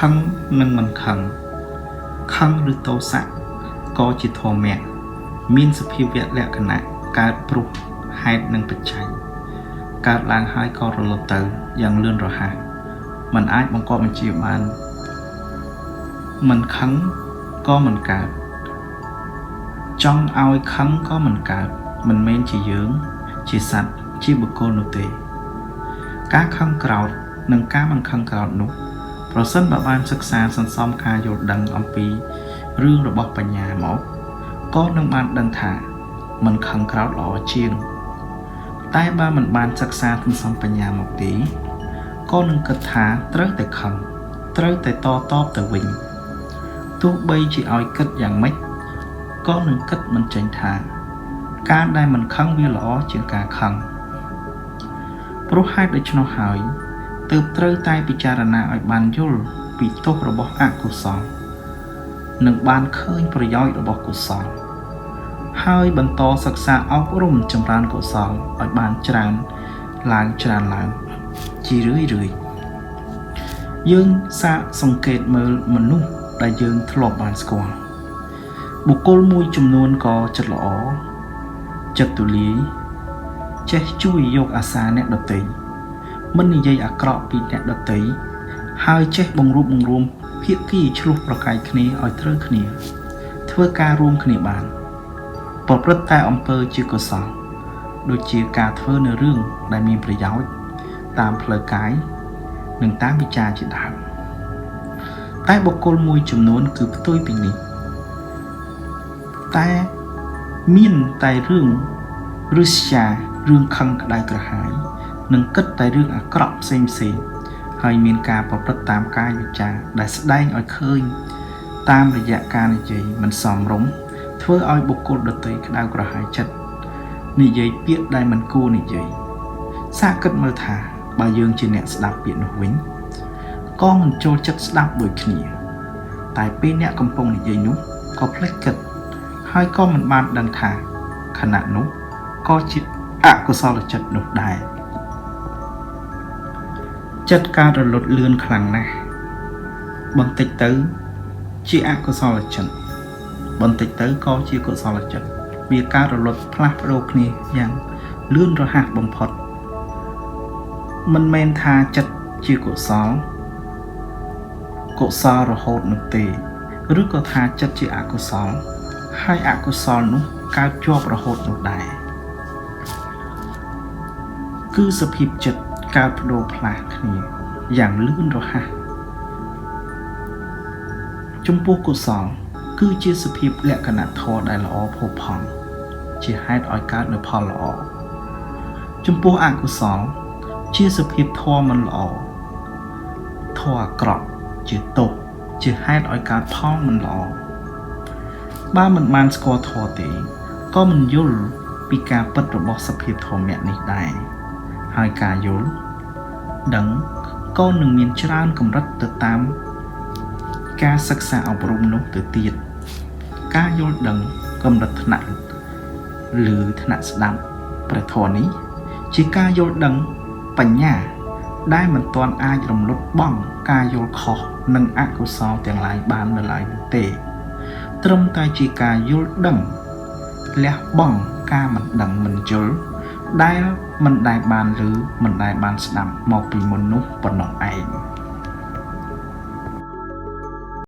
ខឹងនិងមិនខឹង ខឹងឬទោសៈក៏ជាធម្មៈមានសភាវៈលក្ខណៈកើតព្រោះហេតុនិងបច្ច័យកើតឡើងហើយក៏រលត់ទៅយ៉ាងលឿនរហ័សមិនអាចបង្គាប់បញ្ជាបានមិនខឹងក៏មិនកើតចង់ឲ្យខឹងក៏មិនកើតមិនមែនជាយើងជាសត្វជាបុគ្គលនោះទេការខឹងក្រោធនិងការមិនខឹងក្រោធនោះប្រសិនបើបានសិក្សាសន្សំការយល់ដឹងអំពីរឿងរបស់បញ្ញាមកក៏នឹងបានដឹងថាមិនខឹងក្រោធល្អជាងតែបើមិនបានសិក្សាសន្សំបញ្ញាមកទេក៏នឹងគិតថាត្រូវតែខឹងត្រូវតែតតបទៅវិញទោះបីជាឲ្យគិតយ៉ាងម៉េចក៏នឹងគិតមិនចេញថាការដែលមិនខឹងវាល្អជាងការខឹងព្រោះហេតុដូច្នោះហើយទើបត្រូវតែពិចារណាឲ្យបានយល់ពីទោសរបស់អកុសលនិងបានឃើញប្រយោជន៍របស់កុសលហើយបន្តសិក្សាអប់រំចម្រើនកុសលឲ្យបានច្រើនឡើងច្រើនឡើងជារឿយៗយើងសាកសង្កេតមើលមនុស្សដែលយើងធ្លាប់បានស្គាល់បុគ្គលមួយចំនួនក៏ចិត្តល្អចិត្តទូលាយចេះជួយយកអាសាអ្នកដទៃមិននិយាយអាក្រក់ពីអ្នកដទៃហើយចេះបង្រួបបង្រួមភាគីឆ្លោះប្រកែកគ្នាឲ្យត្រូវគ្នាធ្វើការរួមគ្នាបានប្រព្រឹត្តតែអំពើជាកុសលដូចជាការធ្វើនៅរឿងដែលមានប្រយោជន៍តាមផ្លូវកាយនិងតាមវិចារជាដើមតែបុគ្គលមួយចំនួនគឺផ្ទុយពីនេះតែមានតែរឿងឫស្យារឿងខឹងក្តៅក្រហាយនិងគិតតែរឿងអាក្រក់ផ្សេងៗហើយមានការប្រព្រឹត្តតាមកាយវិចារដែលស្ដែងឲ្យឃើញតាមរយៈការនិយាយមិនសមរម្យធ្វើឲ្យបុគ្គលដទៃក្តៅក្រហាយចិត្តនិយាយពាក្យដែលមិនគួរនិយាយសាកគិតមើលថាបើយើងជាអ្នកស្ដាប់ពាក្យនោះវិញក៏មិនចូលចិត្តស្ដាប់ដូចគ្នាតែពេលអ្នកកំពុងនិយាយនោះក៏ភ្លេចគិតហើយក៏មិនបានដឹងថាខណៈនោះក៏ជាអកុសលចិត្តនោះដែរចិត្តការរលត់លឿនខ្លាំងណាស់បន្តិចទៅជាអកុសលចិត្តបន្តិចទៅក៏ជាកុសលចិត្តវាការរលត់ផ្លាស់ប្ដូរគ្នាយ៉ាងលឿនរហ័សបំផុតមិនមែនថាចិត្តជាកុសលកុសលរហូតនោះទេឬក៏ថាចិត្តជាអកុសលហើយអកុសលនោះកើតជាប់រហូតនោះដែរគឺសភាពចិត្តកើតប្ដូរផ្លាស់គ្នាយ៉ាងលឿនរហ័សចំពោះកុសលគឺជាសភាពលក្ខណៈធម៌ដែលល្អផូរផង់ជាហេតុឲ្យកើតនូវផលល្អចំពោះអកុសលជាសភាពធម៌មិនល្អធម៌អាក្រក់ជាទោសជាហេតុឲ្យកើតផលមិនល្អបើមិនបានស្គាល់ធម៌ទេក៏មិនយល់ពីការពិតរបស់សភាពធម្មៈនេះដែរហើយការយល់ដឹងក៏នឹងមានច្រើនកម្រិតទៅតាមការសិក្សាអប់រំនោះទៅទៀតការយល់ដឹងកម្រិតថ្នាក់ឬថ្នាក់ស្ដាប់ព្រះធម៌នេះជាការយល់ដឹងបញ្ញាដែលមិនទាន់អាចរំលត់បង់ការយល់ខុសនិងអកុសលទាំងឡាយបាននៅឡើយនោះទេត្រឹមតែជាការយល់ដឹងលះបង់ការមិនដឹងមិនយល់ដែលមិនដែលបានឮមិនដែលបានស្ដាប់មកពីមុននោះប៉ុណ្ណោះឯង។